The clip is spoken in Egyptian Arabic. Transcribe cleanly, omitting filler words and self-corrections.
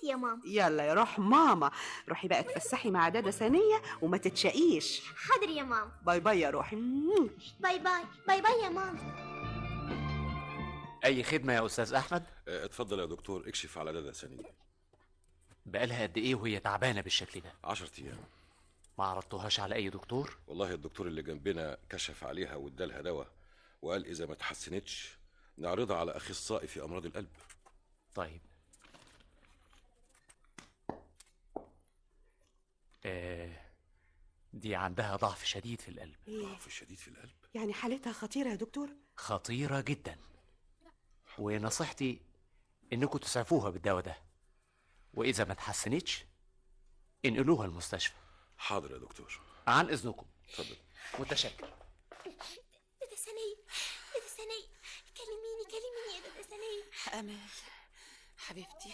يا ماما. يلا يا روح ماما، روحي بقى تفسحي مع دادا ثانية وما تتشقيش. حاضر يا ماما. bye bye يا روحي. bye bye. bye bye يا ماما. اي خدمة يا استاذ احمد؟ اتفضل يا دكتور، اكشف على دادا ثانية. بقالها قد ايه وهي تعبانة بالشكل ده؟ 10 ايام. ما عرضتوهاش على اي دكتور؟ والله الدكتور اللي جنبنا كشف عليها وادالها دواء، وقال اذا ما تحسنتش نعرضها على اخصائي في امراض القلب. طيب. دي عندها ضعف شديد في القلب. ضعف شديد في القلب؟ يعني حالتها خطيرة يا دكتور؟ خطيرة جدا، ونصيحتي انكم تسعفوها بالدواء ده، واذا ما تحسنتش انقلوها المستشفى. حاضر يا دكتور. عن اذنكم. اتفضل. متشكر. دادا ثانية، دادا ثانية، كلميني كلميني يا دادا ثانية. امال حبيبتي،